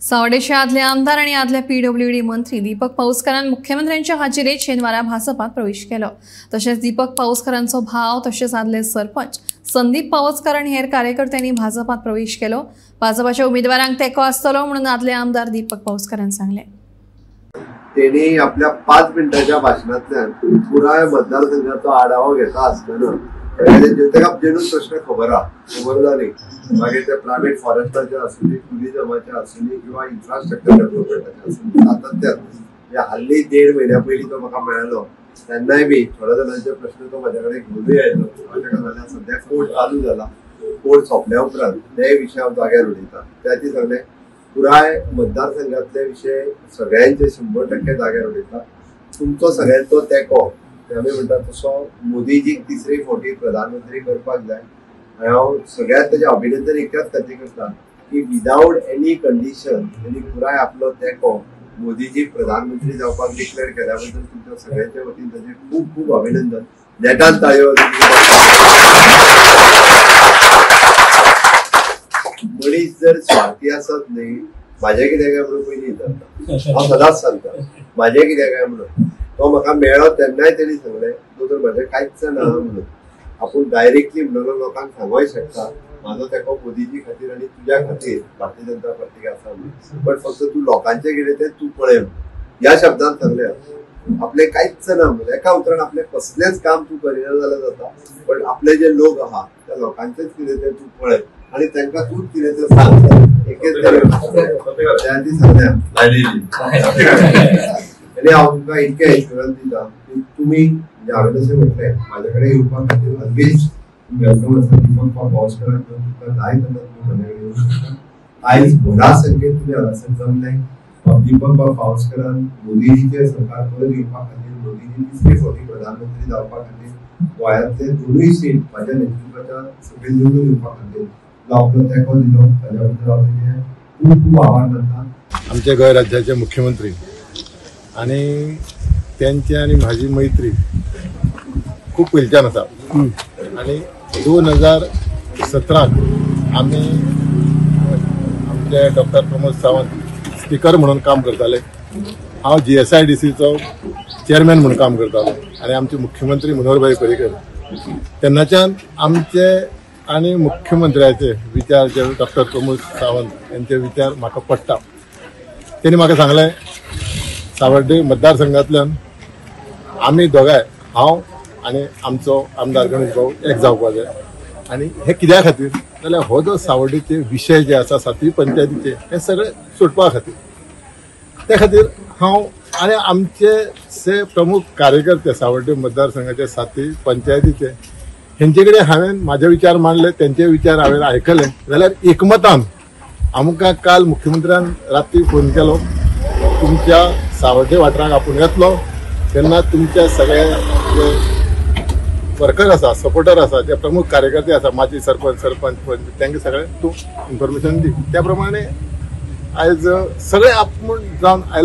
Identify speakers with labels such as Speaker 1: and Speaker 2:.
Speaker 1: सावडेचे आदले आमदार आणि आदले पीडब्ल्यूडी मंत्री दीपक पाऊसकरान मुख्यमंत्र्यांच्या हाजेरेत शेनवारा भाजपात प्रवेश केलो। तसेच दीपक पाऊसकरांचो भाव तसेच आदले सरपंच संदीप पावसकर आणि हेर कार्यकर्त्यांनी भाजपात प्रवेश केलो। भाजपाच्या उमेदवारांक तेंको आसतलो म्हणून आदले आमदार दीपक पाऊसकरान सांगले।
Speaker 2: तेणी आपल्या 5 मिनटाच्या भाशणांतल्यान पुराय मतदारसंघाचो आढावो घेता आसतना ताका जेन्यून प्रश्न खबर आहा, खबर जाली मागीर ते प्रायव्हेट फॉरेस्टाचे आसूं, टुरिजमाचे आसूं किंवा इन्फ्रास्ट्रक्चर डेव्हलपमेंटाचे आसूं, सातत्यान म्हणजे हाल्ली 1.5 म्हयन्या पयलीं तो म्हाका मेळ्ळो तेन्नाय बी थोड्या जाणांचे प्रश्न तो म्हाज्या कडेन घेवनूय आयलो। म्हाज्या कडेन जाल्यार सद्या कोर्ट चालू जाला, कोर्ट सोंपल्या उपरांत ते विशय हांव जाग्यार उलयता। त्या खातीर सांगलें पुराय मतदारसंघातले विशय सगळ्यांचे 100% जाग्यार उलयता। तुमचो सगळ्यांचो तेंको आमी म्हणटा तसो मोदीजीक तिसरे फावटी प्रधानमंत्री करपाक जाय। आनी हांव सगळ्यांत तेजें अभिनंदन एकट्याच खातीर करता की विदावट एनी कंडिशन तेणी पुराय आपलो तेंको मोदीजीक प्रधानमंत्री जावपाक डिक्लेअर केल्या बद्दल तुमच्या सगळ्यांच्या वतीन ताजें खूब खूब अभिनंदन। नेटान ताळयो। मनीस जर स्वार्थी आसत न्ही, म्हाजें कितें काय म्हणून पयलीं विचारता। हांव सदांच सांगता म्हाजें कितें काय म्हणून। तो म्हाका मेळ्ळो तेन्नाय तेणी सांगलें दोतोर म्हाजें कांयच ना म्हणून। आपूण डायरेक्टली म्हणून लोकांक सांगूय शकता म्हाजो तेंको मोदीजी खातीर आनी तुज्या खातीर भारतीय जनता पार्टीक आसा म्हणून, बट फक्त तूं लोकांचें कितें तें तूं पळय ह्या शब्दान सांगलें। आपलें कांयच ना म्हणून एका उतरान आपलें कसलेंच काम तूं करिना जाल्यार जाता, बट आपले जे लोक आहा त्या लोकांचेंच कितें तें तूं पळय आनी तांकां तूंच कितें तें सांग। एकेच त्या खातीर सांगलें आनी हांव तुमकां इतकें एश्युरन्स दिता की तुमी म्हणजे हांवें जशें म्हटलें म्हाज्या कडेन येवपा खातीर ऑलवेज welcome आसा। दीपक पावसकराक घेवन तुमकां जाय तेन्ना तुमी म्हाज्या कडेन येवंक शकता। आयज व्हडा संख्येन तुमी हांगासर जमले। दीपक बाब पावसकरान मोदीजीचें सरकार परत येवपा खातीर, मोदीजी तिसरे फावटी प्रधानमंत्री जावपा खातीर गोंयांतले 2 सीट म्हाज्या नेतृत्वाच्या सकयल निवडून येवपा खातीर जो आपलो तेंको दिलो ताज्या बद्दल हांव तेजें खूब खूब आभार मानता।
Speaker 3: आमच्या गोंय राज्याचे मुख्यमंत्री आणि त्यांची आणि माझी मैत्री खूप पयलींच्यान आसा आणि 2017 आमी आमचे डॉक्टर प्रमोद सावंत स्पीकर म्हणून काम करताले, हांव GSIDCचो चेअरमॅन म्हणून काम करतालो आणि आमचे मुख्यमंत्री मनोहरभाई पर्रीकर तेन्नाच्यान आमचे आणि मुख्यमंत्र्याचे विचार जे डॉक्टर प्रमोद सावंत यांचे विचार म्हाका पडटा। तेणी म्हाका सांगलें सावर्डे मतदारसंघातल्यान आमी दोगांय हांव आनी आमचो आमदार गणेश भाऊ एक जावपाक जाय आनी हे कित्या खातीर जाल्यार हो जो सावर्डेचे विशय जे आसा 7वी पंचायतीचे हे सगळे सुटपा खातीर, त्या खातीर हांव आनी आमचे से प्रमुख कार्यकर्ते सावर्डे मतदारसंघाचे 7वी पंचायतीचे हेंचे कडेन हांवें म्हाजे विचार मांडले, तेंचे विचार हांवें आयकले जाल्यार एकमतान आमकां काल मुख्यमंत्र्यान राती फोन केलो तुमच्या सावर्डे वाठाराक आपूण येतलो तेन्ना तुमच्या सगळे जे वर्कर आसा, सपोर्टर आसा, जे प्रमुख कार्यकर्ते आसा, माजी सरपंच सरपंच पंच तांकां सगळे तूं इन्फॉर्मेशन दी। त्या प्रमाणे आयज सगळे आपूण जावन आयले।